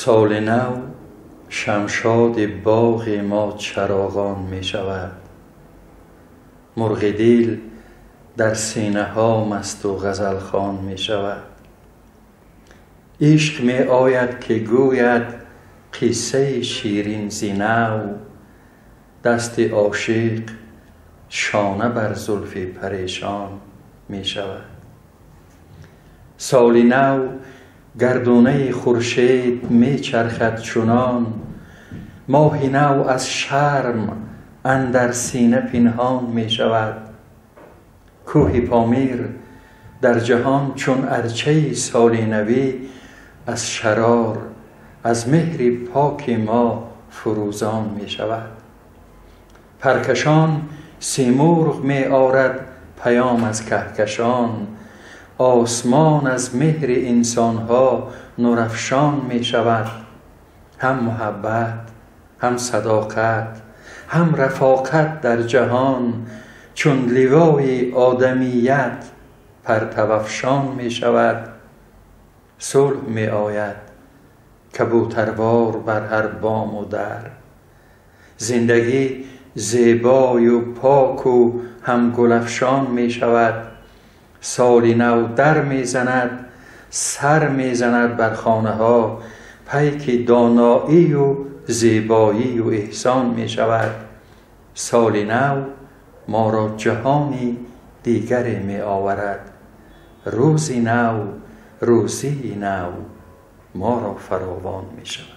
Соли нав шамшоди боғи мо чароғон мешавад. Мурғи дил дар синаҳо масту ғазалхон мешавад. Ишқ меояд, ки гӯяд қиссаи ширин зи нав. Дасти ошиқ шона бар зулфи парешон мешавад. Соли нав гардунаи хуршед мечархад чунон, моҳи нав аз шарм андар сина пинҳон мешавад. Кӯҳи Помир дар ҷаҳон чун арчаи соли навӣ аз шарор, аз меҳри поки мо фурӯзон мешавад. Паркашон Симурғ меорад паём аз каҳкашон, осмон аз меҳри инсонҳо нурафшон мешавад. Ҳам муҳаббат, ҳам садоқат, ҳам рафоқат дар ҷаҳон чун ливои одамият партавафшон мешавад. Сулҳ меояд кабӯтарвор бар ҳар бому дар, зиндагӣ зебою поку ҳам гулафшон мешавад. Соли нав дар мезанад, сар мезанад бар хонаҳо, пайки доноию зебоию эҳсон мешавад. Соли нав моро ҷаҳони дигаре меоварад. Рӯзи нав, рӯзии нав моро фаровон мешавад.